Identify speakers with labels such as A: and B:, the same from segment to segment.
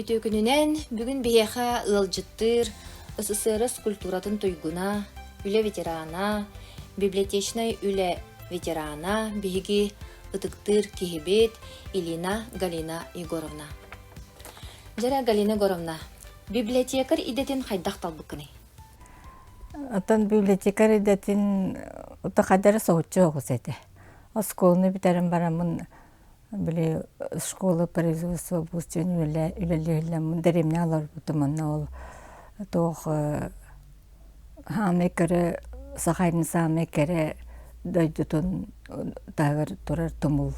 A: Үтүө күнүнэн бүгүн биһиэхэ ыалдьыттыыр СССР культуратын туйгуна, үлэ ветерана, библиотечнай үлэ ветерана, биһиги ытыктыыр киһибит Илина Галина Егоровна. Дьэрэ Галина Егоровна, библиотекарь идэтин хайдах талбыккыный?
B: Оттон библиотекарь идэтин хайда эрэ соһуччу оҕус этэ. Оскуоланы бүтэрэн бараммын били школа производства обучения үлэлииллэммин дэриэбинэ олорбутум онно ол туох хаамай кэрэ Сахайын саамай кэрэ дойдутун таһыгар турар тумул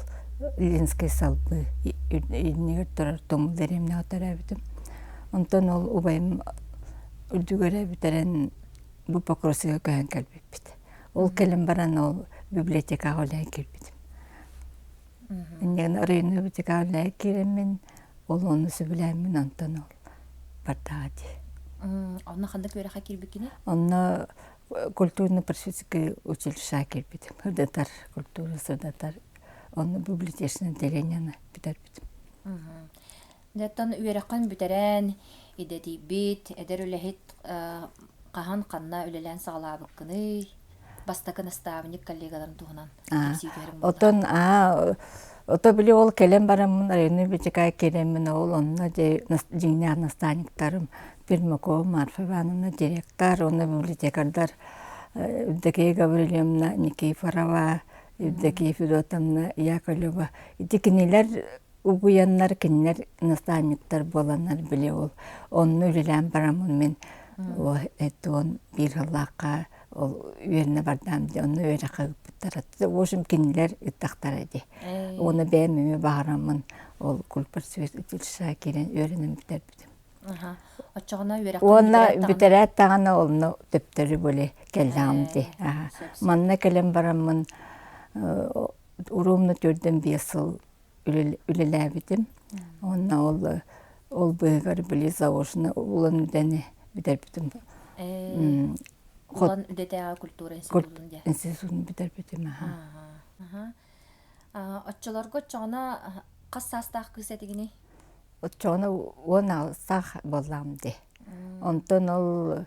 B: Ленскэй салбыы иннигэр турар тумул дэриэбинэҕэ төрөөбүтүм. Онтон ол убайым үрдүгэр бүтэрэн бу Покровскайга көһөн кэлбиппит. Ол кэлэн баран ол библиотекаҕа үлээн киирбитим. Иннигин районный библиотекаҕа үлээн киирэммин, ол ону сөбүлээммин онтон ол бардаҕа дии.
A: Онно ханнык үөрэххэ киирбиккиний?
B: Онно культурно-просветительское училище киирбитим. Сырдатар, культура сырдатар. Онно библиотечное отделениены бүтэрбитим.
A: Оттон үөрэххин бүтэрэн, идэтийбит, эдэр үлэһит хаһан ханна үлэлээн саҕалаабыккыный? Бастакы наставник коллегаларын туһунан кэпсии түһэрим буоллар.
B: Отон аа ото били ол кэлэн бараммын районный библиотекаҕа киирэммин ол онно дьэ дьиҥнээх наставниктарым Пермакова Марфа Ивановна директор уонна библиотекардар Евдокия Гаврильевна Никифорова, Евдокия Федотовна Яковлева ити кинилэр угуйаннар кинилэр наставниктар буоланнар били ол онно үлэлээн бараммын мин 71 сыллаахха ол үөрэнэ бардаам дии онно үөрэххэ ыыппыттара в общем кинилэр ыыттахтара дии уонна бэйэм эмиэ баҕараммын ол культпросвет училищеҕа киирэн үөрэнэн бүтэрбитим.
A: Оччоҕуна үөрэххин
B: Уонна
A: бүтэрээт даҕаны
B: бүтэрээт даҕаны онно төптөрү били кэллэҕим дии.
A: Сөп сөп.
B: Манна кэлэн бараммын уруумна 4-5 сыл үлэлээбитим. Уонна ол ол быыһыгар били заочно Улан Үдэни бүтэрбитим.
A: Улан Үдэтээҕи культура институтун диye.
B: Институтун бүтэрбитим.
A: Оччолорго оччоҕуна хас саастаах кыыс этигиний?
B: Оччоҕуна 16-таах буоллаҕым дии. Онтон ол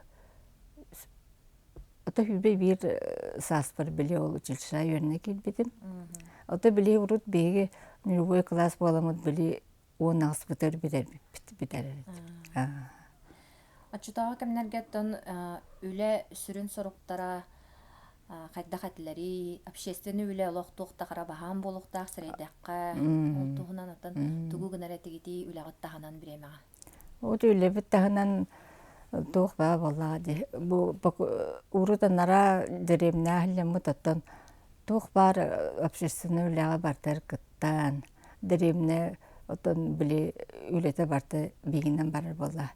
B: Ото сүүрбэ биир сааспар били ол училищеҕа үөрэнэ киирбитим. Ото били урут биһиги нулевой класс буоламмыт били 18-бытыгар бүтэрбиппит бүтэрэр этим.
A: Оччотооҕу кэмнэргэ оттон үлэ сүрүн соруктара хайдах этилэрий? Общественный үлэ олох туох да хара баһаам буолуохтаах сэрэйдэххэ, ол туһунан оттон тугу гынар этигитий үлэҕит таһынан бириэмэҕэ?
B: Вот үлэбит таһынан туох баа буоллаҕа дии. Бу урут анараа дэриэбинэҕэ иһиллэммит оттон туох баар общественнай үлэҕэ барытыгар кыттан, дэриэбинэ оттон били үлэтэ барыта биигинэн барар буолла.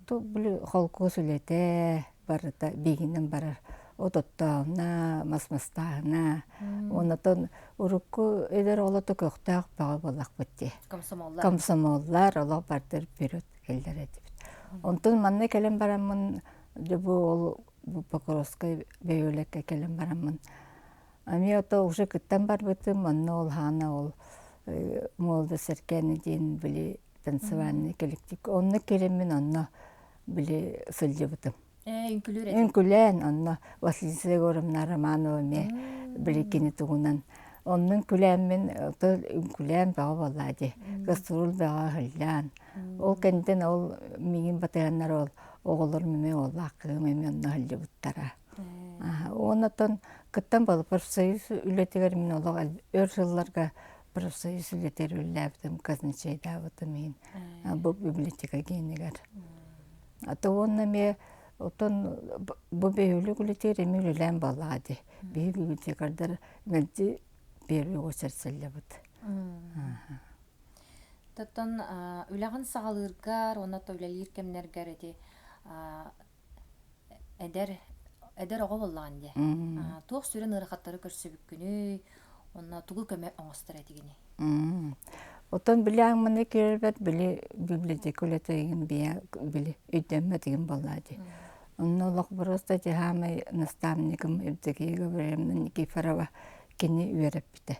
B: Били холкуос үлэтэ барыта биигинэн барар. От оттооһуна, мас мастааһына. Онтон урукку эдэр оҕолото көхтөөх бөҕө буоллахпыт дии.
A: Комсомоллар.
B: Комсомоллар олох бардыр вперед кэллэр этибит. Онтон манна кэлэн бараммын дьэ бу ол бу Покровскай бөһүөлэккэ кэлэн бараммын эмиэ ото уже кыттан барбытым онно ол хаана ол молодо сэркээни диэн били танцевальный коллектив онно кэлэммин онно били сылдьыбытым.
A: Үҥкүлүүр этим.
B: Үҥкүлээн онно Василиса Егоровна Романова эмиэ били кини тугунан онно үҥкүлээммин үҥкүлээн бөҕө буоллаа дии гастроль бөҕө ыһыллаан ол кэнниттэн ол миигин батыһаннар ол оҕолорум эмиэ уоллаах кыыһым эмиэ онно ыһыллыбыттара уонна оттон кыттан буолла профсоюз үлэтигэр мин олох өр сылларга профсоюз үлэтигэр үлэлээбитим казначейдаабытым иһин бу библиотека гиэнигэр А то уонна эмиэ оттон бу бөһүөлэк үлэтигэр эмиэ үлэлээн буоллаҕа дии. Биһиги библиотекардар мэлдьи первый очередь сылдьабыт.
A: Оттон үлэҕин саҕалыыргар уонна то үлэлиир кэмнэргэр ити эдэр эдэр оҕо буоллаҕын дии. Туох сүрүн ыарахаттары көрсүбүккүнүй уонна тугу көмө оҥостор этигиний?
B: Оттон били аҥманы киирэрбэр били библиотека үлэтэ игин бийэ били өйдөммөт игин буоллаа дии. Онно олох просто хаамай наставнигым Евдокия Гаврильевна Никифорова кини үөрэппитэ.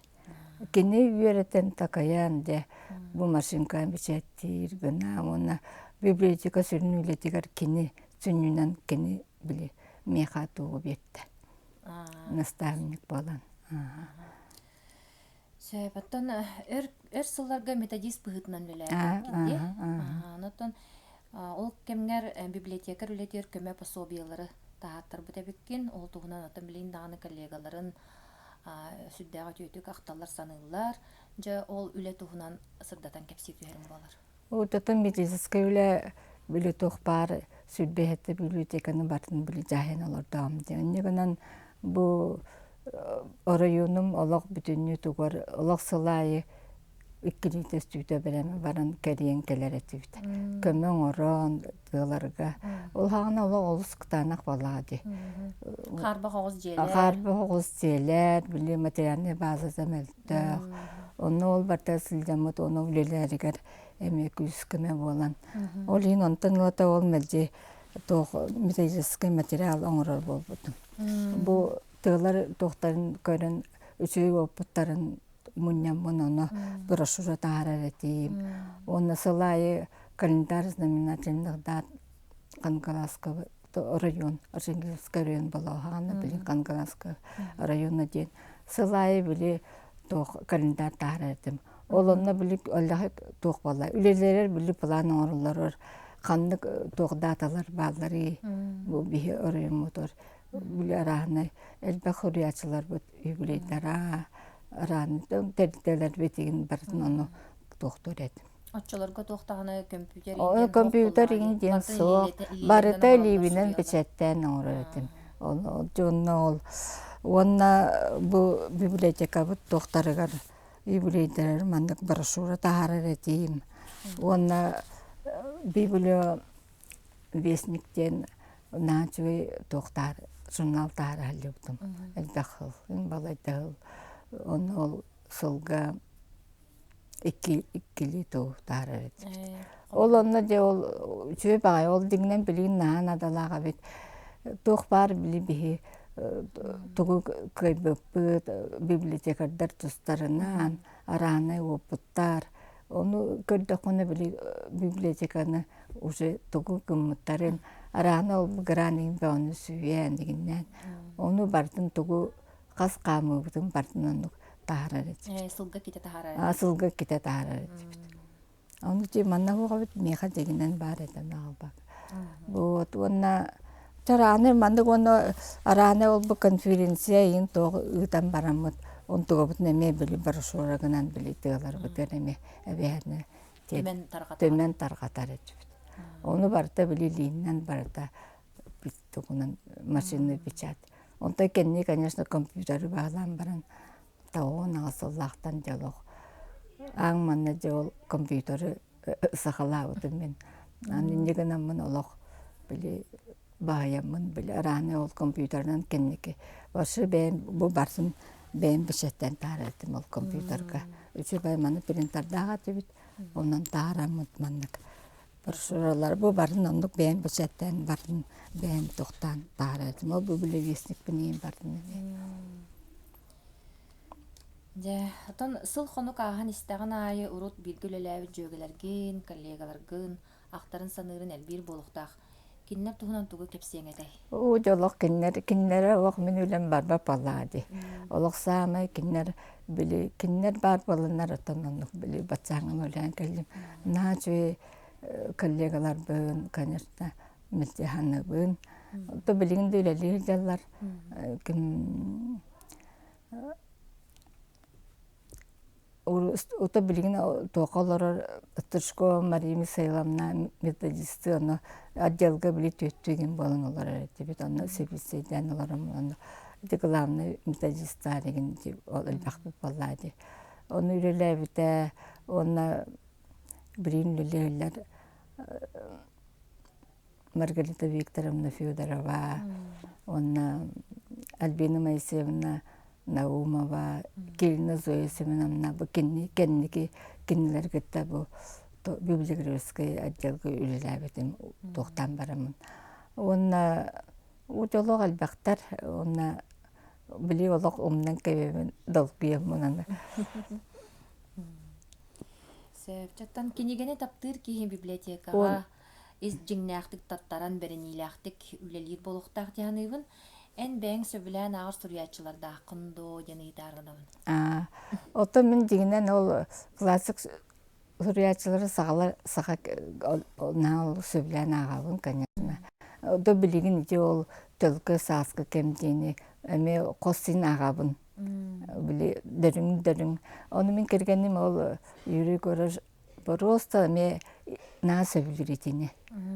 B: Кини үөрэтэн такайан дьэ бу машинкаҕа бэчээттиир гына уонна библиотека сүрүн үлэтигэр кини сүнньүнэн кини били миэхэ тугу биэрдэ наставник буолан.
A: Сөп, оттон өр өр сылларга методист быһыытынан үлэлээбиккин дии. Онтон ол кэмҥэр библиотекарь үлэтигэр көмө пособиелары таһааттарбыт эбиккин. Ол туһунан оттон билигин даҕаны коллегаларын сүрдээх үтүөтүк ахталлар-саныыллар. Дьэ, ол үлэ туһунан сырдатан кэпсии түһэрим буолар.
B: Утатын методическай үлэ били туох баар сүрбэһэтэ библиотеканы барытын били дьаһайан олордоҕум дии. Инньэ гынан бу оройуонум олох бүтүннүү тугар олох сыл аайы иккилиитэ үстүүтэ бэлэм баран кэрийэн кэлэр этибит. Көмө оҥорон тыаларга. Ол хаҕана олох олус кытаанах буоллаҕа дии.
A: Хаарбах оҕус дьиэлэр.
B: Хаарбах оҕус дьиэлэр, били материальнай базата мөлтөх. Онно ол барыта сылдьаммыт уонна үлэлэригэр эмиэ күүс-көмө буолан. Ол иһин онтон ылата ол мэлдьи туох методическай материал оҥорор буолбутум. Бу тыалар туохтарын көрөн үчүгэй буолбуттарын мунньаммын ону брошюра таһаарар этим. Уонна сыл аайы календарь знаменательных дат Кангаласского район, Архангельский район балаһаана били Кангаласского района диэн сыл аайы били туох календарь таһаарар этим. Ол онно били оллаһы туох буолла үлэлэрэр били план оҥороллорор ханнык туох даталар баалларый бу биһи оройуоммутугар били арааһынай элбэх суруйааччыларбыт юбилейдара арааны тэрилтэлэрбитигин барытын ону туохтуур этим.
A: Оччолорго туох даҕаны компьютер
B: О, компьютер иҥин диэн суох. Барыта илиибинэн бэчээттээн оҥорор этим. Ол дьонно ол уонна бу библиотекабыт туохтарыгар юбилейдэрэр маннык брошюра таһаарар этим. Уонна библио вестник диэн наһаа үчүгэй туохтаар журнал таһаара сылдьыбытым. Элбэх сыл, балайда сыл. Онно ол сылга икки иккилии тыл таһаарар этибит. Ол онно дьэ ол үчүгэй баҕайы ол дьиҥинэн билигин наһаа наадалаах эбит. Туох баар били биһи тугу кыайбыппыт библиотекардар тустарынан араанай уопуттар ону көрдөххүнэ били библиотеканы уже тугу гыммыттарын араана ол гран бөҕөнү сүүйэн дигиннээн ону барытын тугу хас хаамыыбытын барытын оннук таһаарар этибит.
A: Сылга ките таһаарар.
B: Сылга ките таһаарар этибит. Ону ти манна хуҕабыт миэхэ дьигинэн баар этэ наалбак. Вот уонна чарааны маннык уонна арааны ол бу конференция иин тоҕ ыытан бараммыт онтугабытын эмиэ били брошюра гынан били тыаларбытыгар эмиэ эбэһээни түмэн тарҕатар этибит. Ону барыта били илииннэн барыта тугунан машинный печать. Онтон кэнники, конечно, компьютеры баһылаан баран тоҕуон аҕыс сыллаахтан дьэ олох ааҥ манна дьэ ол компьютеры сахалаабытым мин. Аны инньэ гынаммын олох били баайаммын били арааны ол компьютерынан кэнники вообще бэйэм бу барсын бэйэм бэчээттэн таһаарар ол компьютерга. Үчүгэй маны принтердаах этибит, онон таһаараммыт маннык брошюралар бу барын оннук бэйэм бэчээттээн барын бэйэм тохтоон таһаарар этим. Ол бу билевестникпин иин бардым эмиэ.
A: Дьэ, оттон сыл-хонук ааһан истэҕин аайы урут бииргэ үлэлээбит дьүөгэлэргин, коллегаларгын ахтарын-саныырын элбиир буолуохтаах. Кинилэр туһунан тугу кэпсиэҥ этэй?
B: Уу дьэ олох кинилэр кинилэрэ олох мин үлэм барбат буоллаҕа дии. Олох саамай кинилэр били кинилэр баар буоланнар оттон оннук били баччааҥҥа үлээн кэллим. Наһаа үчүгэй коллегаларбын, конечно, мэлдьи саныыбын. То билигин да үлэлии сылдьаллар. Ким Ото билигин туохха олорор Стручкова Мария Михайловна методисты ону отделга били түөттүү буолан олорор этибит онно сэбиэссэйдээн олором онно ити главный методистаар игин ол элбэхпит буоллаа дии ону үлэлээбитэ уонна билигин үлэлииллэр Маргарита Викторовна Федорова уонна Альбина Моисеевна Наумова, Кирина Зоя Семеновна бу кинини кэнники кинилэри кытта бу библиографическай отделга үлэлээбитим туохтаан бараммын. Уонна удьолох элбэхтэр уонна Били олох умнан кэбиһэбин, долгуйаммын аны.
A: Сөп. Кинигэни таптыыр киһи библиотекаҕа ис дьиҥнээхтик таттаран, бэриниилээхтик үлэлиир буолуохтаах дии саныыбын. Эн бэйэҥ сөбүлээн ааҕар суруйааччылардааххын дуо диэн ыйытаарынабын.
B: Оттон мин дьиҥинэн ол классик суруйааччылары сахалар саха наһаа олус сөбүлээн ааҕабын, конечно. До билигин ити ол төлкө сааскы кэм диэни эмиэ хос син ааҕабын. Били дөрүҥ-дөрүҥ. Ону мин кэргэним ол Юрий Егорович боруоста эмиэ наһаа сөбүлүүр итини.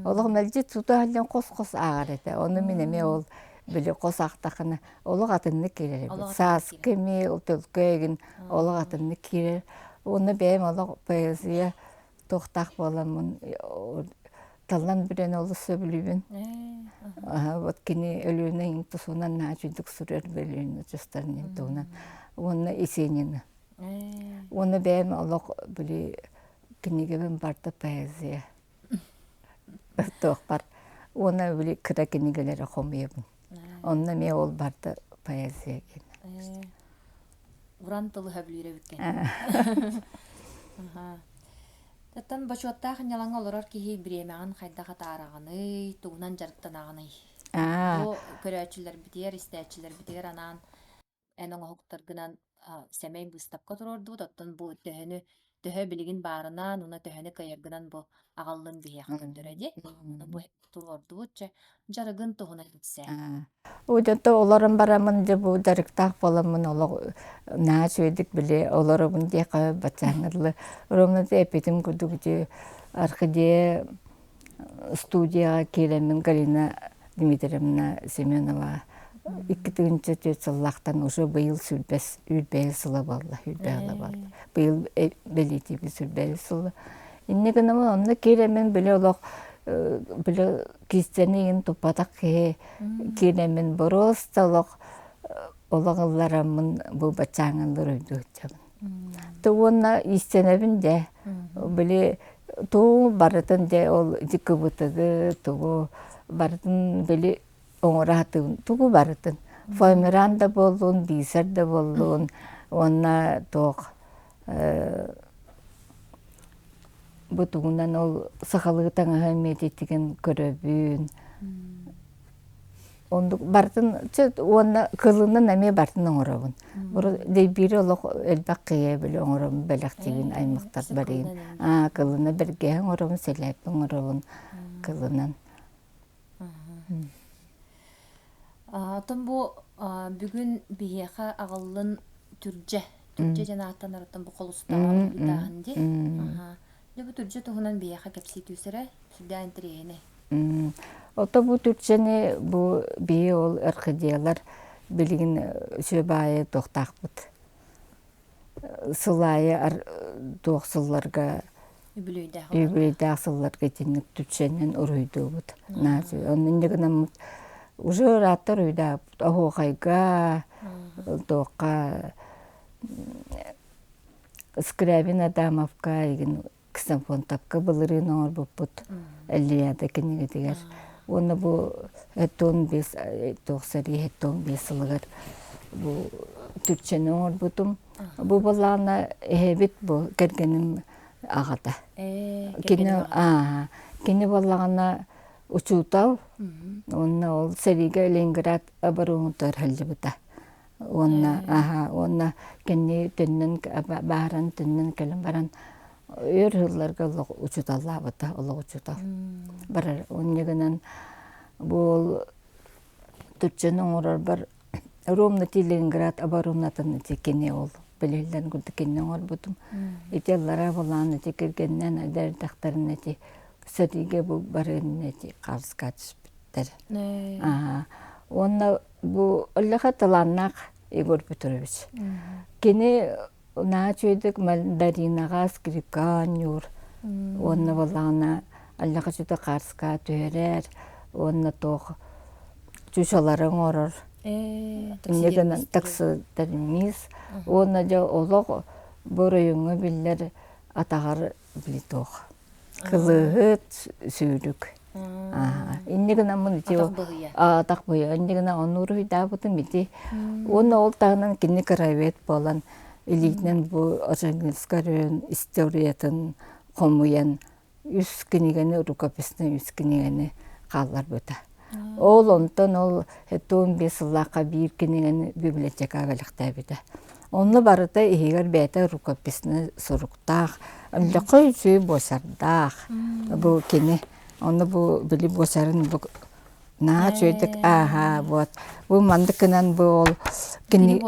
B: Олох мэлдьи тута сылдьан хос-хос ааҕар этэ. Ону мин эмиэ ол били хос аахтаххына олох атыннык киирэр эбит. Сааскы эмиэ ол төлкө игин олох атыннык киирэр. Уонна бэйэм олох поэзия туохтаах буоламмын таллан бүрэн олус сөбүлүүбүн. Вот кини Өлүөнэ тусунан наһаа үчүгдүк суруйар Өлүөнэ чустарын туһунан уонна Есенины. Уонна бэйэм олох били кинигэбин барда поэзия туохпар уонна били кыра кинигэлэри хомуйабын. Онно эмиэ ол барда поэзия диэн.
A: Уран тылы сөбүлүүр эбиккин. Оттон бочуоттаах ньалаҥа олорор киһи бириэмэҕин хайдах атаараҕыный, тугунан дьарыктанаҕыный? Бу көрөөччүлэрбитигэр, истээччилэрбитигэр анаан эн оҥоһуктаргынан сэмэй быыстапка туруордубут, оттон бу төһөнү төһө билигин баарынан уонна төһөнү кыайаргынан бу аҕаллын биһиэхэ көрдөрө дии. Бу туруордубут чэ дьарыгын туһунан кэпсээ.
B: Удьонто олорон бараммын дьэ бу дьарыктаах буоламмын олох наһаа үчүгэйдик били олоробун диэххэ баччааҥҥа дылы ровно эппитим курдук ити орхидея студияҕа киирэммин Галина Дмитриевна Семенова 2004 сыллаахтан уже быйыл сүүрбэс үүрбэһил сыла буолла үүрбэһил сыла буолла быйыл бэлиэтиибит сүүрбэһил сыла инньэ гынан онно киирэммин били олох били киистэни игин туппатах киһи киирэммин боруоста олох олох ыллараммын бу баччааҥҥылар өйдүү сылдьабын То уонна иистэнэбин дьэ били тугу барытын дьэ ол ити кыбытыгы тугу барытын били оҥоро сатыыбын тугу барытын фоамиран да буоллун бисер да буоллун уонна туох бу тугунан ол сахалыы таҥаһы эмиэтитигин көрөбүн Оннук барытын уонна кылынан эмиэ барытын оҥоробун. Дэйбиири олох элбэх киһи оҥоробун бэлэхтиибин аймахтар барыйын. Аа кылына бэргэһэ оҥоробун, сэлээппэ оҥоробун кылынан.
A: Оттон бу бүгүн биһиэхэ аҕаллын түрдьэ. Түрдьэ диэн ааттанарыттан бу холустаҕа уруһуйдааһын дии. Дьэ бу түрдьэ туһунан биһиэхэ кэпсии түс эрэ, сүрдээх интэриэһинэй.
B: Ото бу түрдьэни бу биһи ол орхидеялар билигин үчүгэй баайы туохтаахпыт. Сыл аайы туох сылларга үбүлүөйдээх сылларга итинник түрдьэнэн уруһуйдуубут. Онно инньэ гынаммыт уже ыраатта уруһуйдаабыт оһуохайга туохха Скрябин Адамовка игин Ксенофонтовка былырыын оҥорбуппут Эллиада кинигэтигэр. Уонна бу 75 туох сэрии 75 сылыгар бу түрчэни оҥорбутум. Бу былаана эһэбит бу кэргэним аҕата. Кини кини буоллаҕына учуутал уонна ол сэриигэ Ленинград оборонутугар сылдьыбыта. Уонна аһа уонна кэнники төннөн бааран төннөн кэлэн баран өр сылларга олох учууталлаабыта олох учуутал барар онньа гынан бу ол түрчэн оҥорорбор ровно ти Ленинград оборонатын ити кини ол билиллэн курдук кинини оҥорбутум ити аллараа булаан ити кэргэнинэн эдэр эрдэхтэринэ ити сэриигэ бу барыан ити хаалыска түспүттэр уонна Бу Өллөхө талааннаах Егор Петрович. Кини наһаа үчүгэйдик мандаринаҕа скрипка оонньуур уонна буоллаҕына Аллаха сүтэ хаарска түһэрэр уонна туох чучалары оҥорор. Инньэ гынан таксидермист уонна дьэ олох бу оройуоҥҥа биллэр атаҕар били туох кылыыһыт сүүрүк. Инньэ гынаммын ити атах быһыйа. Инньэ гынан онну уруһуйдаабытым ити. Уонна ол таһынан кини краевед буолан илиитинэн бу Архангельскай оройуон историятын хомуйан үс кинигэни рукописнай үс кинигэни хаалларбыта. Ол онтон ол 15 сыллаахха биир кинигэни библиотекаҕа бэлэхтээбитэ. Онно барыта иһигэр бэйэтэ рукописнай суруктаах, лөкөй үчүгэй буочардаах бу кини. Онно бу били буочарын бу наһаа үчүгэйдик ааһа вот бу маннык гынан бу ол кини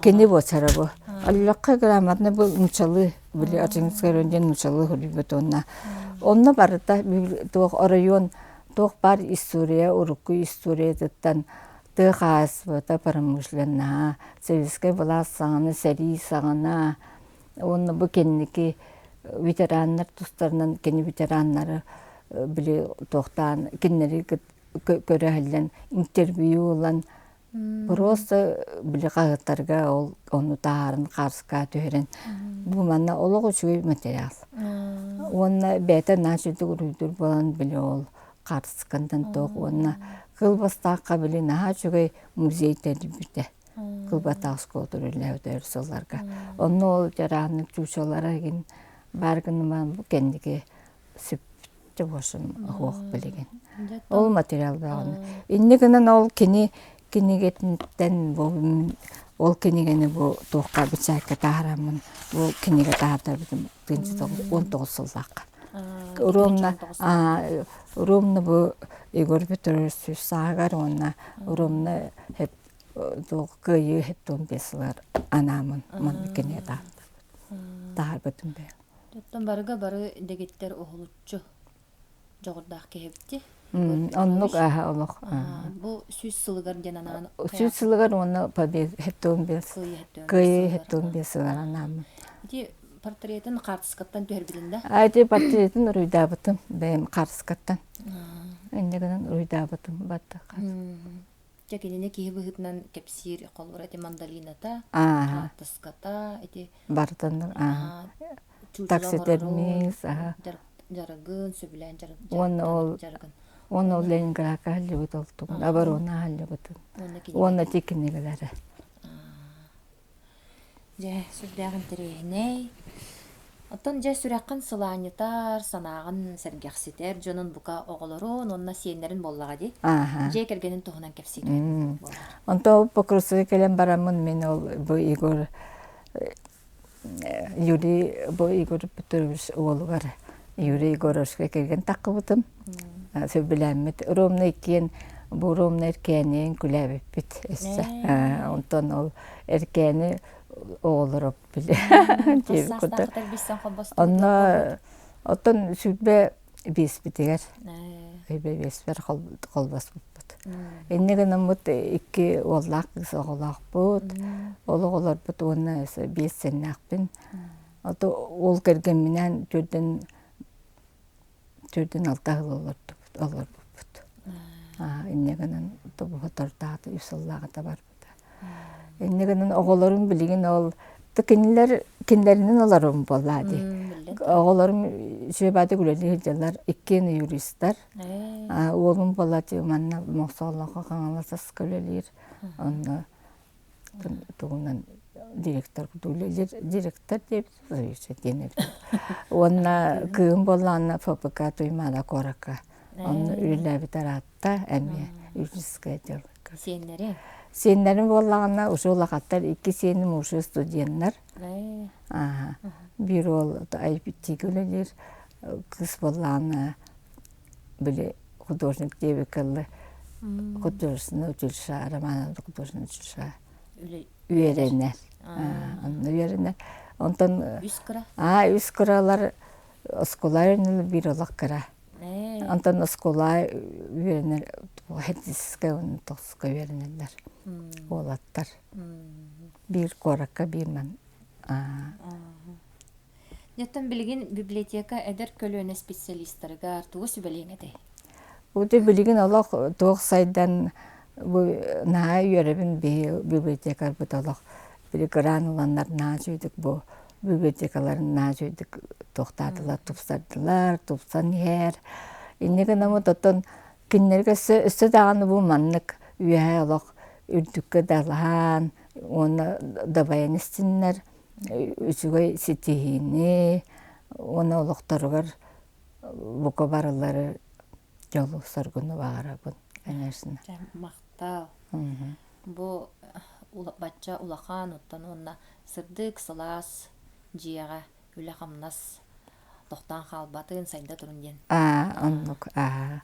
B: кини буочара бу. Лөкөй грамотно бу нучалыы били Аржинскай район диэн нучалыы суруйбут уонна онно барыта туох оройуон туох баар история урукку историятыттан тыа хаһаайыстыбата промышленноһа советскай былаас саҕана сэрии саҕана уонна бу кэнники ветераннар тустарынан кини ветераннары били туохтаан кинилэри көрө иһиллэн интервью ылан Просто били хаһыаттарга ол ону таһааран хаарыска түһэрэн бу манна олох үчүгэй материал. Уонна бэйэтэ наһаа үчүгэй уруйдуур буолан били ол хаартыскантан туох уонна Кылбастаахха били наһаа үчүгэй музей тэрийбитэ. Кылбастаах оскуолата үлэлээбитэ өр сылларга. Онно ол дьарааннык чуучалара игин баар гынныман бу кэнники сүпчэ бошун оһуох билигин. Ол материал бөҕөнү. Инньэ гынан ол кини кинигэтиттэн бу ол кинигэни бу туохха бэчээккэ таһаараммын бу кинигэ таһаартарбытым 19 сыллаахха. Ровно ровно бу Егор Петрович сүүс сааһыгар уонна ровно туох кыайыы 75 сылыгар анаамын маннык кинигэ таһаарбытым бэйэм.
A: Оттон барыга бары дэгиттэр уһулуччу дьоҕурдаах киһи эбит
B: Оннук ааһа олох.
A: Бу сүүс сылыгар диэн анаан
B: Сүүс сылыгар уонна 75 кыайыы 75 сылыгар анааммын.
A: Ити портретин хаартыскаттан түһэрбитин да?
B: Ити портретин уруйдаабытым бэйэм хаартыскаттан. Инньэ гынан уруйдаабытым батта.
A: Дьэ кинини киһи быһыытынан кэпсиир холобура ити мандолината, хаартыската, ити
B: барытын таксидермист,
A: дьарыгын, сөбүлээн
B: уонна ол
A: дьарыгын.
B: Уонна ол Ленинградка аһыллыбыт ол тугун, оборона аһыллыбытын. Уонна ити кинигэлэрэ.
A: Дьэ, сүрдээх интэриэһинэй. Оттон дьэ сүрэххин сылаанньытар, санааҕын сэргэхситэр дьонун бука оҕолорун уонна сиэннэрин буоллаҕа дии. Дьиэ кэргэнин туһунан кэпсии түһэн буолар.
B: Онто ол Покровскайга кэлэн бараммын мин ол бу Егор Юрий бу Егор Петрович уолугар Юрий Егоровичка кэргэн таххыбытым. Сөбүлээммит ровно иккиэн бу ровно эркээниэн күлээбиппит өссө. Онтон ол эркээни оҕолоро били Онно оттон 25-питигэр 25-пэр холбоспуппут. Инньэ гынаммыт икки уоллаах кыыс оҕолоохпут. Ол оҕолорбут уонна биэс сэннээхпин. Ото уол кэргэмминээн төрдүн төрдүн алта сыл олордубут олорбуппут. Инньэ гынан тобуһа үс сыллааҕыта барбыта. Инньэ гынан оҕолорум билигин ол кинилэр кинилэринэн олорум буоллаа дии. Оҕолорум үчүгэй үлэлии сылдьаллар, иккиэн юристар. Уолум буолла манна Мохсоолоохо Хаҥалас аска үлэлиир. Онно тугунан директор үлэлиир директор диэбит диэн эбит. Уонна кыыһым буоллаҕына ФПК Туймаада куоракка. Онно үлэлээбит араатта эмиэ юридическое отдел.
A: Сиэннэри?
B: Сиэннэрим буоллаҕына уже улахаттар икки сиэним уже студеннар. Биир уол IPT-гэ үлэлиир, кыыс буоллаҕына били художник диэбиккэ дылы художественное училище Романова художественное училище үөрэнэр. Онно үөрэнэр. Онтон
A: үс кыра?
B: Аа, үс кыралар оскуола үөрэнэллэр, биир олох кыра. Онтон оскуола үөрэнэр хэддискэ уонна тохсуска үөрэнэллэр уолаттар. Биир куоракка, биир ман.
A: Оттон билигин библиотека эдэр көлүөнэ специалистарыгар тугу сүбэлиэҥ этэй?
B: Бу билигин олох туох сайдан бу наһаа үөрэбин биһи библиотекарбыт олох били грант ыланнар наһаа үчүгүйдүк бу библиотекаларын наһаа үчүгэйдик туохтаатылар, тупсардылар, тупсан иһэр. Инньэ гынаммыт оттон кинилэргэ өссө өссө даҕаны бу маннык үөһэ олох үрдүккэ далаһан уонна дабайан истиннэр үчүгэй ситиһиини уонна олохторугар бука барылары дьолу соргуну баҕарабын конечно.
A: Махтал. Бу бачча улахан оттон уонна сырдык сылаас дьиэҕэ үлэ-хамнас тохтоон хаалбатын, сайда турун диэн.
B: Аа, оннук, аа.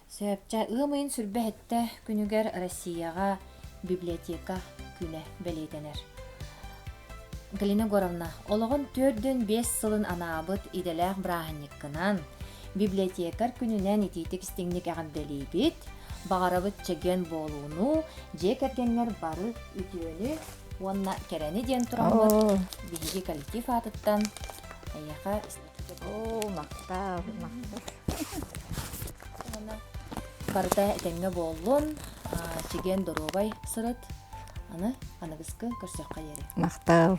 A: Сөп. Чэ, ыам ыйын сүрбэһиттэ күнүгэр Россияҕа библиотека күнэ бэлиэтэнэр. Галина Егоровна, олоҕун 4-5 сылын анаабыт идэлээх бырааһынньыккынан, библиотекарь күнүнэн итиитик истиҥник эҕэрдэлиибит, баҕарабыт чэгиэн буолууну, дьиэ кэргэҥҥэр бары үтүөнү уонна кэрэни диэн тураммыт биһиги коллектив аатыттан эйиэхэ
B: Оо, махтал, махтал.
A: Барыта этэҥҥэ буоллун, чэгиэн доруобай сырыт. Аны аныгыскы көрсөххө диэри.
B: Махтал.